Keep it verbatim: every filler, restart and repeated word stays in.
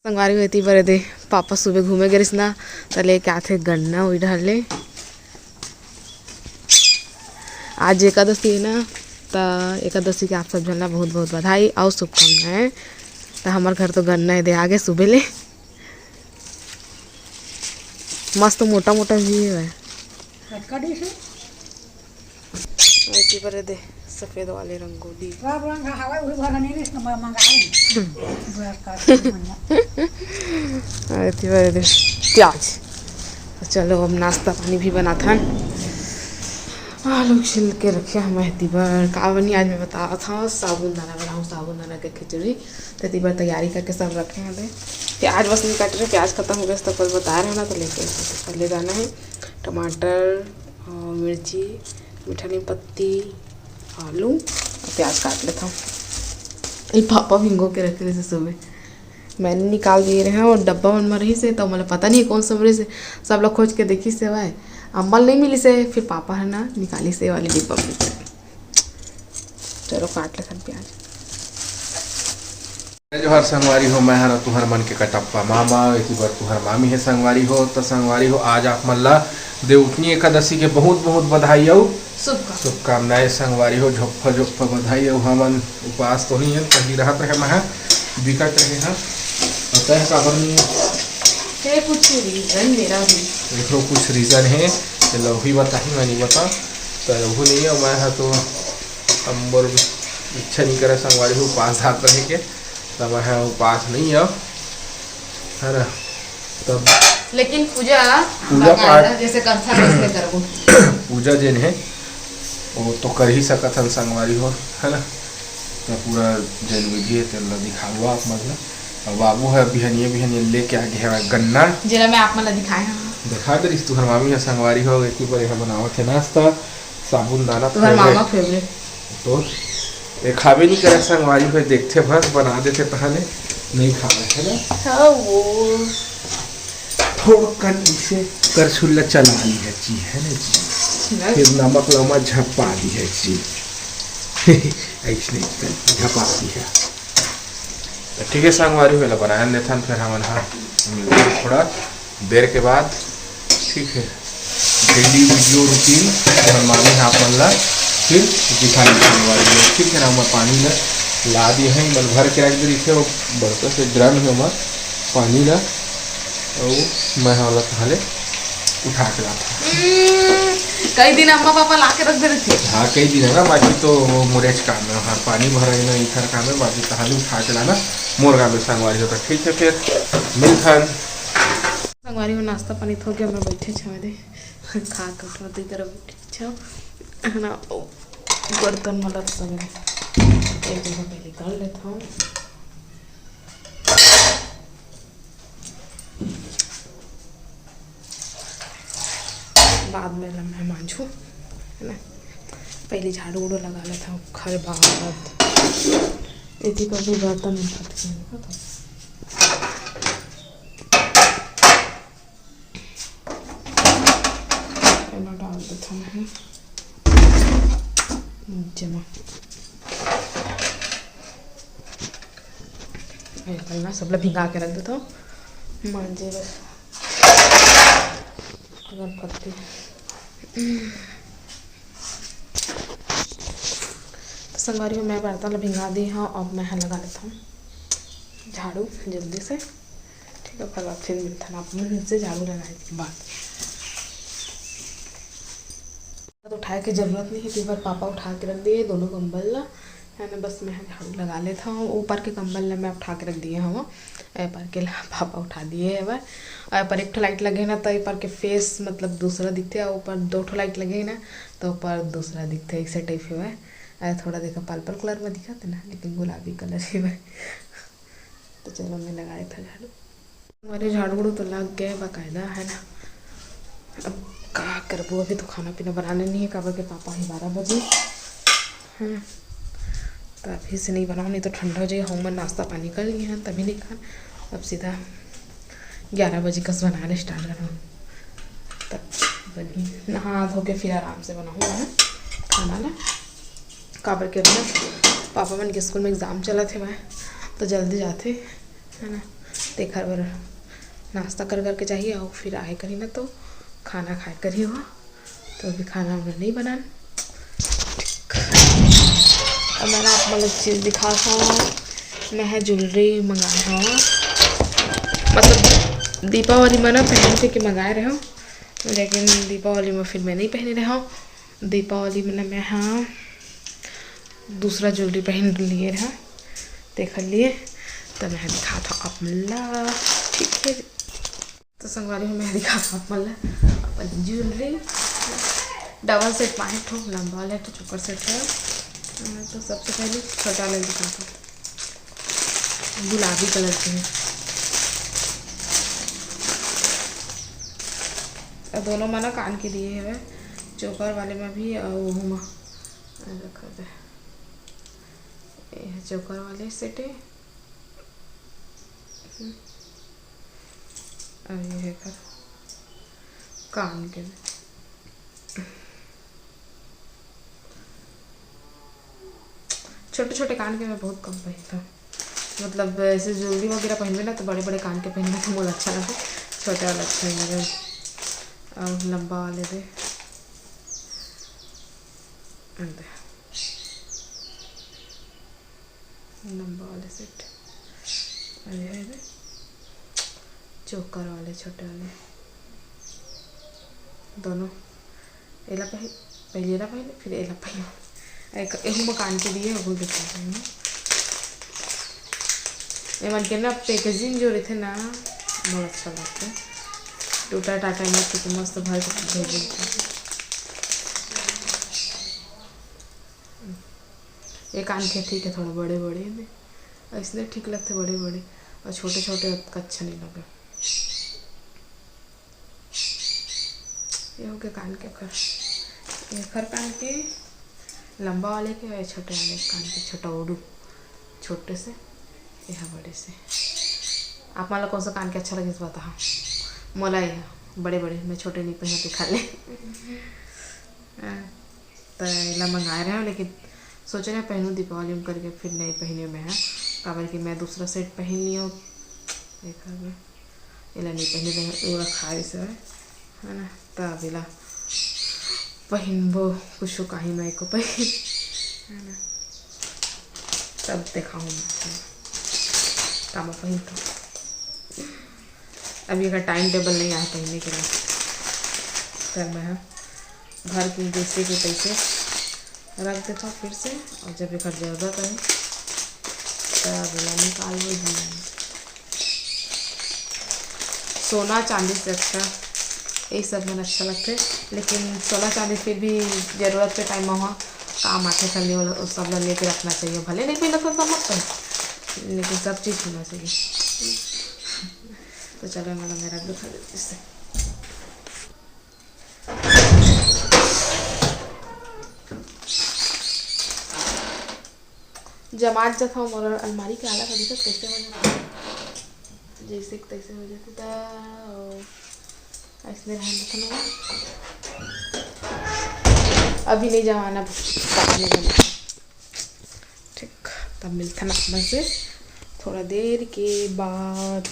संगवारी हो, एती बर दे, पापा सुबह घूमे गे रिस ना, त लेके आथे गन्ना उही डहर ले। आज एकादशी है ना, त एकादशी के आप सब झन ला बहुत बहुत बधाई अउ शुभकामनाएं। त हमर घर तो गन्ना है दे आगे सुबह ले, मस्त मोटा मोटा भी है। एती बर दे सफेद वाले रंगोली। सब रंग हवा, उही भर नहीं, इसको म-, मंगा रही। बस कर, मंगा। एती बर दे प्याज। तो चलो, अब नाश्ता पानी भी बनाथन। आलू छिल के रखे हम एती बर। का बनी आज मैं बतावत हूँ, साबूदाना बनाऊँ, साबूदाना के खिचड़ी। तो एती बर तैयारी करके सब रखे हैं। प्याज बस नहीं काट रहे, प्याज खत्म हो गया, तो कल बता रहे हो ना, तो लेके पहले जाना है। टमाटर और मिर्ची, मीठा नीम पत्ती, आलू और प्याज काट लेता हूँ। ये पापा भिंगो के रखे रहे सुबह, मैंने निकाल दिए रहे हैं और डब्बा मन में रही से, तो मतलब पता नहीं कौन सब रही से, सब लोग खोज के देखी से भाई, अम्मा ल नहीं मिली से, फिर पापा है ना निकाली से वाली डिब्बा में से। चलो काट लेथन प्याज। जय जोहार संगवारी हो, मैं हरा तुहर मन के कटप्पा मामा, एती बर तुहर मामी है संगवारी हो। त संगवारी हो, आज आप मन ला देवउठनी एकादशी के बहुत बहुत बधाई अउ शुभकामनाएं। शुभकामनाएं संगवारी हो। झोप्पा झोप्पा बधाई। अउ हमन उपास तो नहीं है, पहली रहत रहे महा बिकट रहे हैं। पता है काबर नहीं है? है कुछ रीजन मेरा भी। एकरो कुछ रीजन है, तो लव ही बताही, मैं नहीं बता। तो लव नहीं है, मैं हा तो हम बोल इच्छा नहीं करे संगवारी हो उपास धात रहे के, तब मैं उपास नहीं है, है ना? तब लेकिन पूजा पूजा बकायदा पाठ जैसे करथा वैसे करबो। पूजा जेन है, वो तो कर ही सकत हन संगवारी हो, है ना? तो पूरा जेन विधि है, तेन ला दिखाबो आप मन ला। अब बाबू है बिहनिया बिहनिया लेके आ गया है गन्ना। जेला मैं आप मन ला दिखाए हूँ। दिखा दे रही तुहर मामी है संगवारी हो, एती बर यहाँ बनावत है नाश्ता, साबूदाना तुहर favourite। मामा favourite। तो ये खाबे नहीं करे संगवारी हो, देखते बस बना देते पहले, नहीं खावे है ना? हाँ, वो थोड़कन इसे करछुल ला चला ली है जी, है ना जी? ना। फिर नमक लमा झपा दी है जी। ऐसने कर झपा दी है। तो ठीक है संगवारी हो, एला बनाए लेथन, फिर हमन हा मिलथन थोड़ा देर के बाद। ठीक है, daily video routine हमर मामी हा आप मन ला फिर दिखाई संगवारी हो। ठीक है ना, मैं पानी ला ला दिए हैं, मन भर के रख दे रही थे, वो बड़का से ड्रम है, ओमा पानी ला अउ मैं ह ओला तहाले उठा के लाथंव। हम्म, कई दिन अम्मा पापा ला के रख दे रहिथे। हाँ, कई दिन है ना, बाकी तो वो मोरेच काम है, हाँ, पानी भरे ना इखर काम है, बाकी तहाले उठा के लाना मोर काम है संगवारी हो। तो ठीक है, फिर मिलथन। संगवारी हो, नाश्ता पानी तो हो गया, मैं बैठे छावे दे खा के उठो, तो इधर बैठे छाव, है ना, ओ, बर्तन मतलब सब एक जगह पहले कर लेता हूँ। बाद में ला मैं मांजू, है ना। पहले झाड़ू उड़ू लगा लेता हूँ, खर बात एती कर भी बर्तन उठाते हैं। एला डाल देता हूँ मैं नीचे में। ये करना, सब ला भिंगा के रख देता हूँ, मांजे बस। अगर पत्ती तो संगवारी हो, मैं बर्तन ला भिंगा दी हूँ, अब मैं ह लगा लेता हूँ झाड़ू जल्दी से। ठीक है, ओकर बाद फिर मिलथन आप मन से झाड़ू लगाए के बाद। तो उठाए के जरूरत नहीं है, तो एक बार पापा उठा के रख दिए दोनों कंबल ला, है ना। बस मैं झाड़ू लगा लेता हूँ। ऊपर के कंबल ला मैं उठा के रख दिए हूँ, ए पर के ला पापा उठा दिए है। और ए पर एक ठो लाइट लगे ना, तो ए पर के फेस मतलब दूसरा दिखते, और ऊपर दो ठो लाइट लगे ना, तो ऊपर दूसरा दिखते, ऐसे टाइप है। अरे थोड़ा देखा पर्पल कलर में दिखा थे ना, लेकिन गुलाबी कलर है। तो चलो मैं लगाए था झाड़ू। हमारे झाड़ू उड़ू तो लग गए बाकायदा, है ना। अब का करबो, अभी तो खाना पीना बनाने नहीं है, काबर के पापा ही बारह बजे, है ना। तो अभी से नहीं बनाओ, नहीं तो ठंडा हो जाएगा। हम नाश्ता पानी कर लिए हैं, तभी नहीं खान। अब सीधा ग्यारह बजे कस बनाने स्टार्ट करूँ, तब बनी। नहा धो के फिर आराम से बनाऊँ मैं खाना ना, काबर के अपना पापा मन के स्कूल में एग्जाम चलत हे भाई, तो जल्दी जाते, है ना। तेखर बर नाश्ता कर करके जाही, अउ फिर आए करी ना तो खाना खाए करी हो। तो अभी खाना हमने नहीं बनान। अब मैं ना आप मन ला चीज़ दिखात हूँ। मैं ह ज्वेलरी मंगाए हूँ, मतलब दीपावली में ना पहन के, के मंगाए रहे हूँ, लेकिन दीपावली में फिर मैं नहीं पहने रहे हूँ। दीपावली में ना मैं हाँ दूसरा ज्वेलरी पहन लिए रहा, देख लिए। तो मैं दिखात हूँ आप मन ला, ठीक है। तो संगवारी हो, मैं दिखात हूँ आप मन ला अपन ज्वेलरी। डबल सेट पाए, एक ठो लंबा वाला, एक ठो चोकर सेट है। हाँ, तो सबसे पहले छोटा वाला दिखात हूँ, गुलाबी कलर के है। और दोनों मना कान के दिए हुए, चोकर वाले में भी और वो में रखा दे। ये है चोकर वाले सेट है। हम्म। और ये है कर कान के। छोटे छोटे कान के मैं बहुत कम पहनता हूँ, मतलब ऐसे ज्वेलरी वगैरह पहनबे ना तो बड़े बड़े कान के पहनना तो मोला अच्छा लगता है, छोटे वाला अच्छा नहीं लगे। और लंबा वाले दे, अंदर लंबा वाले सेट, और ये है चोकर वाले छोटे वाले दोनों। एला पहले, पहले एला पहले, फिर एला पहले। एक एहू में कान के दिए, वो देखो। एमन के ना पैकेजिंग जो रहते ना, बहुत अच्छा लगता है। टूटा टाटा मत, तो मस्त भर के भेजे। ये कान के ठीक है, थोड़ा बड़े बड़े हैं, ऐसने ठीक लगते बड़े बड़े, और छोटे छोटे उतना अच्छा नहीं लगे। ये हो गया कान के कर, ये कर कान के लंबा वाले के, और ये छोटे वाले कान के, छोटा उड़ू, छोटे से, यह बड़े से। आप मन ला कौन सा कान के अच्छा लगे, बता। मोला ये बड़े बड़े, मैं छोटे नहीं पहनती, खा ले। हाँ। तो एला मंगाए रहे हो, लेकिन सोचे रहे पहनूँ दीपावली में करके, फिर नहीं पहनी मैं, हाँ, काबर कि मैं दूसरा सेट पहन लियो। देखा भी, एला नहीं पहने रहे, वो रखा है इसे, है ना। तब एला पहनबो, कुछ कहीं मैं को पहन, है ना। तब देखाऊँ मैं, है ना, का मैं पहनता हूँ। अभी एकर टाइम टेबल नहीं आया पहनने के लिए, तब मैं भर के जैसे के तैसे रख देता हूँ फिर से, और जब एकर जरूरत है तब एला निकाल लो। सोना चांदी से अच्छा यही सब मन अच्छा लगते, लेकिन सोना चांदी फिर भी जरूरत के टाइम में वहाँ काम आते, खाली वो सब ला लेके रखना चाहिए, भले नहीं पहना तो सब मत पहन, लेकिन सब चीज़ होना चाहिए। तो चलो, मतलब मैं रख दो खाली इसे। जमात जथा मोर अलमारी के आला कभी तक कैसे हो जाता है, जैसे कि तैसे हो जाता था। ऐसने रहन देथन। अभी नहीं जमाना, बाद में जमाना। ठीक, तब मिलथन आप मन से थोड़ा देर के बाद।